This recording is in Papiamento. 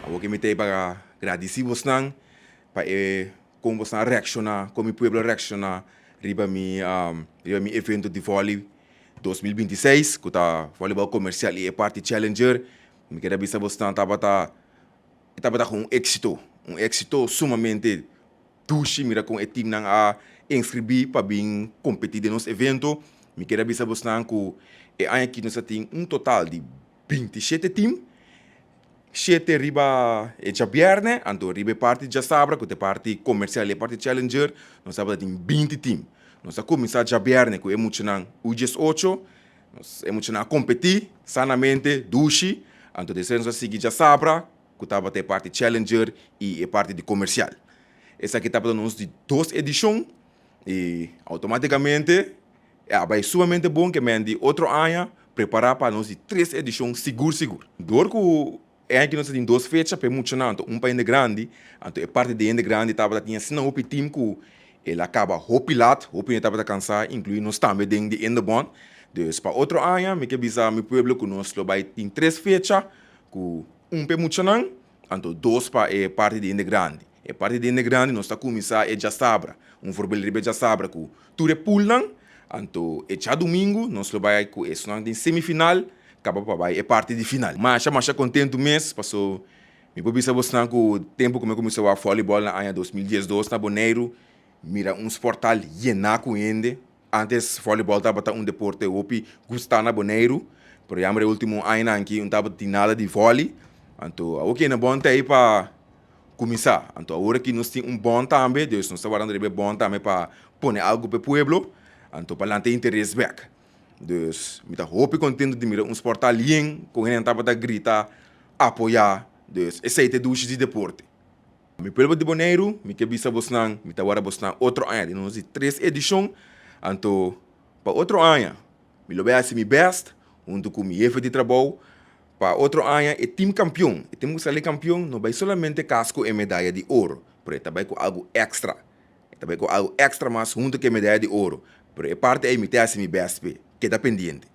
Awor ku mi ta pa gradisí bosnan pa e kon bosnan reakshoná, kon mi pueblo reakshoná riba mi evento di vòlei 2026, ku ta voleibol komersial i e parti challenger. Mi ke bisa bosnan tabata un éksito, un éksito sumamente dushi, mira kon e team nan a inskribí pa bin kompetí den nos evento. Mi ke bisa bosnan ku e aña aki nos tin un total di 27 team, 7 riba e djabièrnè, anto riba e parti djasabra, ku e parti komersial i parti challenger, nos tin 20 team. Nos a kuminsá djabièrnè ku e muchanan U18, nos e muchanan a kompetí sanamente, dushi, anto despues nos a sigui djasabra, ku tabata e parti challenger i e parti di komersial. Esaki tabata nos di dos edishon i outomátikamente bai sumamente bon ku men di otro aña prepará pa nos di tres edishon sigur sigur. Dor ku e aña aki nos tin dos fecha pa muchanan, anto un pa hende grandi, anto e parti di hende grandi tabata tin asina hopi team ku el a kaba hopi lat, hopi tabata kansá, inkluí nos tambe den di Indebon. Dus pa otro aña, mi ke bisa mi pueblo ku nos lo bai tin tres fecha, ku un pa muchanan, anto dos pa e parti di hende grandi. E parti di hende grandi nos ta kuminsá e djasabra, un voorbeeld riba djasabra ku tur e poolnan, anto e djadumingu nos lo bai ku esnan den semifinal, kaba pa bai e parti di final. Masha masha kontentu mes, paso mi por bisa bosnan ku tempu ku mi kuminsá voleibol na aña 2012 na Boneiru, mira un sporthal yená ku hende. Antes voleibol tabata un deporte hopi gustá na Boneiru, pero ya e último aña aki no tabata nada di vòlei. Anto, oké, na bon ei pa kuminsá. Anto, awor aki nos tin un bon tambe, dus nos ta wardando riba bon tambe pa pone algu pa pueblo, anto pa lanta interes bèk. Dus, mi ta hopi kontentu di mira un sporthal yen, ku hende tabata grita, apoyá. Dus, esei ta dushi di deporte. Mi pueblo di Boneiru, mi ke bisa bosnan, mi ta warda bosnan otro aña, di nos di tres edishon, anto pa otro aña, mi lo bai hasi mi best, huntu ku mi hefe di trabou, pa otro aña e team kampeon, e team ku sali kampeon, no bai solamente kas ku e medaya di oro, pero e ta bai ku algu èkstra. E ta bai ku algu èkstra mas huntu ku e medaya di oro. Pero e parti ei mi ta hasi mi best pe, keda pendiente.